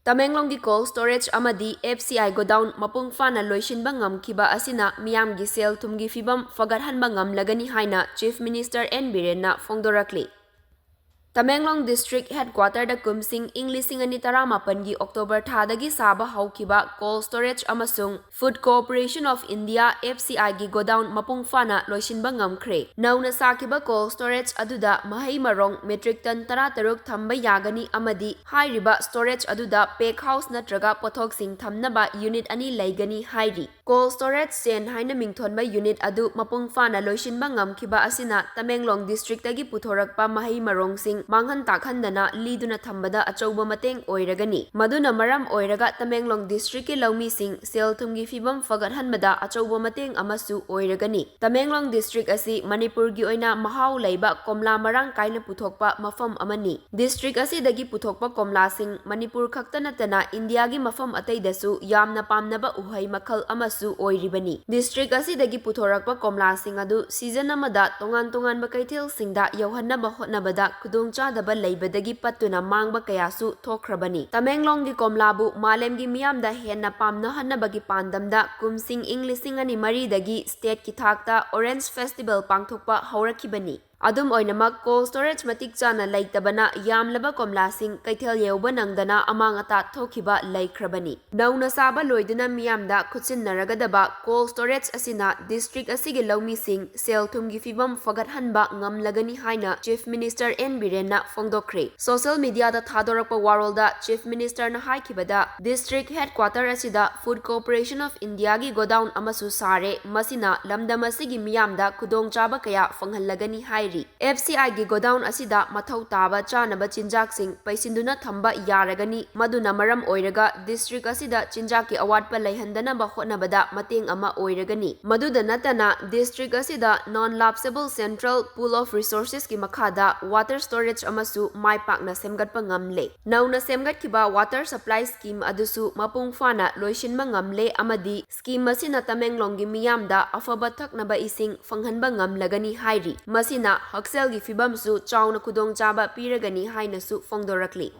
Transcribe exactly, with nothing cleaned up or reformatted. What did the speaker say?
ꯇꯃꯦꯡꯂꯣꯡꯒꯤ cold storage ꯑꯃꯗꯤ F C I godown ꯃꯄꯨꯡ ꯐꯥꯅ ꯂꯣꯏꯁꯤꯟꯕ ꯉꯝꯈꯤꯕ ꯑꯁꯤꯅ ꯃꯤꯌꯥꯝꯒꯤ ꯁꯦꯜ ꯊꯨꯝꯒꯤ ꯐꯤꯚꯝ ꯐꯒꯠꯍꯟꯕ ꯉꯝꯂꯒꯅꯤ ꯍꯥꯏꯅ Chief Minister N ꯕꯤꯔꯦꯟꯅ ꯐꯣꯡꯗꯣꯔꯛꯂꯤ꯫ Tamenglong district headquarterꯗ ꯀꯨꯝꯁꯤꯡ ꯏꯪ ꯂꯤꯁꯤꯡ ꯑꯅꯤ ꯇꯔꯥꯃꯥꯄꯟꯒꯤ October ꯊꯥꯗꯒꯤ ꯁꯥꯕ ꯍꯧꯈꯤꯕ cold storage ꯑꯃꯁꯨꯡ Food Corporation of India, F C Iꯒꯤ godown ꯃꯄꯨꯡ ꯐꯥꯅ ꯂꯣꯏꯁꯤꯟꯕ ꯉꯝꯈ꯭ꯔꯦ꯫ ꯅꯧꯅ ꯁꯥꯈꯤꯕ cold storage ꯑꯗꯨꯗ ꯃꯍꯩ ꯃꯔꯣꯡ metric ton ꯇꯔꯥꯇꯔꯨꯛ ꯊꯝꯕ ꯌꯥꯒꯅꯤ ꯑꯃꯗꯤ ꯍꯥꯏꯔꯤꯕ storage ꯑꯗꯨꯗ pack house ꯅꯠꯇ꯭ꯔꯒ ꯄꯣꯠꯊꯣꯛꯁꯤꯡ ꯊꯝꯅꯕ unit ꯑꯅꯤ ꯂꯩꯒꯅꯤ ꯍꯥꯏꯔꯤ꯫ Cold storage chain ꯍꯥꯏꯅ ꯃꯤꯡꯊꯣꯟꯕ unit ꯑꯗꯨ ꯃꯄꯨꯡ ꯐꯥꯅ ꯂꯣꯏꯁꯤꯟꯕ ꯉꯝꯈꯤꯕ ꯑꯁꯤꯅ ꯇꯃꯦꯡꯂꯣꯡ districtꯇꯒꯤ ꯄꯨꯊꯣꯔꯛꯄ ꯃꯍꯩ ꯃꯔꯣꯡꯁꯤꯡ ꯃꯥꯡꯍꯟ ꯇꯥꯛꯍꯟꯗꯅ ꯂꯤꯗꯨꯅ ꯊꯝꯕꯗ ꯑꯆꯧꯕ ꯃꯇꯦꯡ ꯑꯣꯏꯔꯒꯅꯤ꯫ ꯃꯗꯨꯅ ꯃꯔꯝ ꯑꯣꯏꯔꯒ ꯇꯃꯦꯡꯂꯣꯡ districtꯀꯤ ꯂꯧꯃꯤꯁꯤꯡ ꯁꯦꯜ ꯊꯨꯝꯒꯤ ꯐꯤꯚꯝ ꯐꯒꯠꯍꯟꯕꯗ ꯑꯆꯧꯕ ꯃꯇꯦꯡ ꯑꯃꯁꯨ ꯑꯣꯏꯔꯒꯅꯤ꯫ ꯇꯃꯦꯡꯂꯣꯡ district ꯑꯁꯤ ꯃꯅꯤꯄꯨꯔꯒꯤ ꯑꯣꯏꯅ ꯃꯍꯥꯎ ꯂꯩꯕ ꯀꯣꯝꯂꯥ ꯃꯔꯥꯡ ꯀꯥꯏꯅ ꯄꯨꯊꯣꯛꯄ ꯃꯐꯝ ꯑꯃꯅꯤ꯫ District ꯑꯁꯤꯗꯒꯤ ꯄꯨꯊꯣꯛꯄ ꯀꯣꯝꯂꯥꯁꯤꯡ ꯃꯅꯤꯄꯨꯔ ꯈꯛꯇ ꯅꯠꯇꯅ ꯏꯟꯗꯤꯌꯥꯒꯤ ꯃꯐꯝ ꯑꯇꯩꯗꯁꯨ ꯌꯥꯝꯅ ꯄꯥꯝꯅꯕ ꯎꯍꯩ ꯃꯈꯜ ꯑꯃꯁꯨ ꯑꯣꯏꯔꯤꯕꯅꯤ꯫ District ꯑꯁꯤꯗꯒꯤ ꯄꯨꯊꯣꯔꯛꯄ ꯀꯣꯝꯂꯥꯁꯤꯡ ꯑꯗꯨ season ꯑꯃꯗ ꯇꯣꯉꯥꯟ ꯇꯣꯉꯥꯟꯕ ꯀꯩꯊꯦꯜꯁꯤꯡꯗ ꯌꯧꯍꯟꯅꯕ ꯍꯣꯠꯅꯕꯗ ꯈꯨꯗꯣꯡꯆꯥꯗꯕ ꯂꯩꯕꯗꯒꯤ ꯄꯠꯇꯨꯅ ꯃꯥꯡꯕ ꯀꯌꯥꯁꯨ ꯊꯣꯛꯈ꯭ꯔꯕꯅꯤ꯫ ꯇꯃꯦꯡꯂꯣꯡꯒꯤ ꯀꯣꯝꯂꯥꯕꯨ ꯃꯥꯂꯦꯝꯒꯤ ꯃꯤꯌꯥꯝꯗ ꯍꯦꯟꯅ ꯄꯥꯝꯅꯍꯟꯅꯕꯒꯤ ꯄꯥꯟꯗꯝꯗ ꯀꯨꯝꯁꯤꯡ ꯏꯪ ꯂꯤꯁꯤꯡ ꯑꯅꯤ ꯃꯔꯤꯗꯒꯤ stateꯀꯤ ꯊꯥꯛꯇ Orange Festival ꯄꯥꯡꯊꯣꯛꯄ ꯍꯧꯔꯛꯈꯤꯕꯅꯤ꯫ ꯑꯗꯨꯝ ꯑꯣꯏꯅꯃꯛ, cold storage ꯃꯇꯤꯛ ꯆꯥꯅ ꯂꯩꯇꯕꯅ ꯌꯥꯝꯂꯕ ꯀꯣꯝꯂꯥꯁꯤꯡ ꯀꯩꯊꯦꯜ ꯌꯧꯕ ꯅꯪꯗꯅ ꯑꯃꯥꯡ ꯑꯇꯥ ꯊꯣꯛꯈꯤꯕ ꯂꯩꯈ꯭ꯔꯕꯅꯤ꯫ ꯅꯧꯅ ꯁꯥꯕ ꯂꯣꯏꯗꯨꯅ ꯃꯤꯌꯥꯝꯗ ꯈꯨꯠꯁꯤꯟꯅꯔꯒꯗꯕ cold storage ꯑꯁꯤꯅ district ꯑꯁꯤꯒꯤ ꯂꯧꯃꯤꯁꯤꯡ ꯁꯦꯜ ꯊꯨꯝꯒꯤ ꯐꯤꯚꯝ ꯐꯒꯠꯍꯟꯕ ꯉꯝꯂꯒꯅꯤ ꯍꯥꯏꯅ Chief Minister N ꯕꯤꯔꯦꯟꯅ ꯐꯣꯡꯗꯣꯛꯈ꯭ꯔꯦ꯫ Social mediaꯗ ꯊꯥꯗꯣꯔꯛꯄ ꯋꯥꯔꯣꯜꯗ Chief Ministerꯅ ꯍꯥꯏꯈꯤꯕꯗ, district headquarter ꯑꯁꯤꯗ Food Corporation of Indiaꯒꯤ godown ꯑꯃꯁꯨ ꯁꯥꯔꯦ, ꯃꯁꯤꯅ ꯂꯝꯗꯝ ꯑꯁꯤꯒꯤ ꯃꯤꯌꯥꯝꯗ ꯈꯨꯗꯣꯡꯆꯥꯕ ꯀꯌꯥ ꯐꯪꯍꯜꯂꯒꯅꯤ ꯍꯥꯏꯔꯤ꯫ F C Iꯒꯤ godown ꯑꯁꯤꯗ ꯃꯊꯧ ꯇꯥꯕ ꯆꯥꯅꯕ ꯆꯤꯟꯖꯥꯛꯁꯤꯡ ꯄꯩꯁꯤꯟꯗꯨꯅ ꯊꯝꯕ ꯌꯥꯔꯒꯅꯤ, ꯃꯗꯨꯅ ꯃꯔꯝ ꯑꯣꯏꯔꯒ district ꯑꯁꯤꯗ ꯆꯤꯟꯖꯥꯛꯀꯤ ꯑꯋꯥꯠꯄ ꯂꯩꯍꯟꯗꯅꯕ ꯍꯣꯠꯅꯕꯗ ꯃꯇꯦꯡ ꯑꯃ ꯑꯣꯏꯔꯒꯅꯤ꯫ ꯃꯗꯨꯗ ꯅꯠꯇꯅ, district ꯑꯁꯤꯗ non lapsable central pool of resourcesꯀꯤ ꯃꯈꯥꯗ water storage ꯑꯃꯁꯨ ꯃꯥꯏ ꯄꯥꯛꯅ ꯁꯦꯝꯒꯠꯄ ꯉꯝꯂꯦ꯫ ꯅꯧꯅ ꯁꯦꯝꯒꯠꯈꯤꯕ water supply scheme ꯑꯗꯨꯁꯨ ꯃꯄꯨꯡ ꯐꯥꯅ ꯂꯣꯏꯁꯤꯟꯕ ꯉꯝꯂꯦ ꯑꯃꯗꯤ scheme ꯑꯁꯤꯅ ꯇꯃꯦꯡꯂꯣꯡꯒꯤ ꯃꯤꯌꯥꯝꯗ ꯑꯐꯕ ꯊꯛꯅꯕ ꯏꯁꯤꯡ ꯐꯪꯍꯟꯕ ꯉꯝꯂꯒꯅꯤ ꯍꯥꯏꯔꯤ꯫ ꯃꯁꯤꯅ ꯍꯛꯁꯦꯜꯒꯤ ꯐꯤꯕꯝꯁꯨ ꯆꯥꯎꯅ ꯈꯨꯗꯣꯡꯆꯥꯕ ꯄꯤꯔꯒꯅꯤ ꯍꯥꯏꯅꯁꯨ ꯐꯣꯡꯗꯣꯔꯛꯂꯤ꯫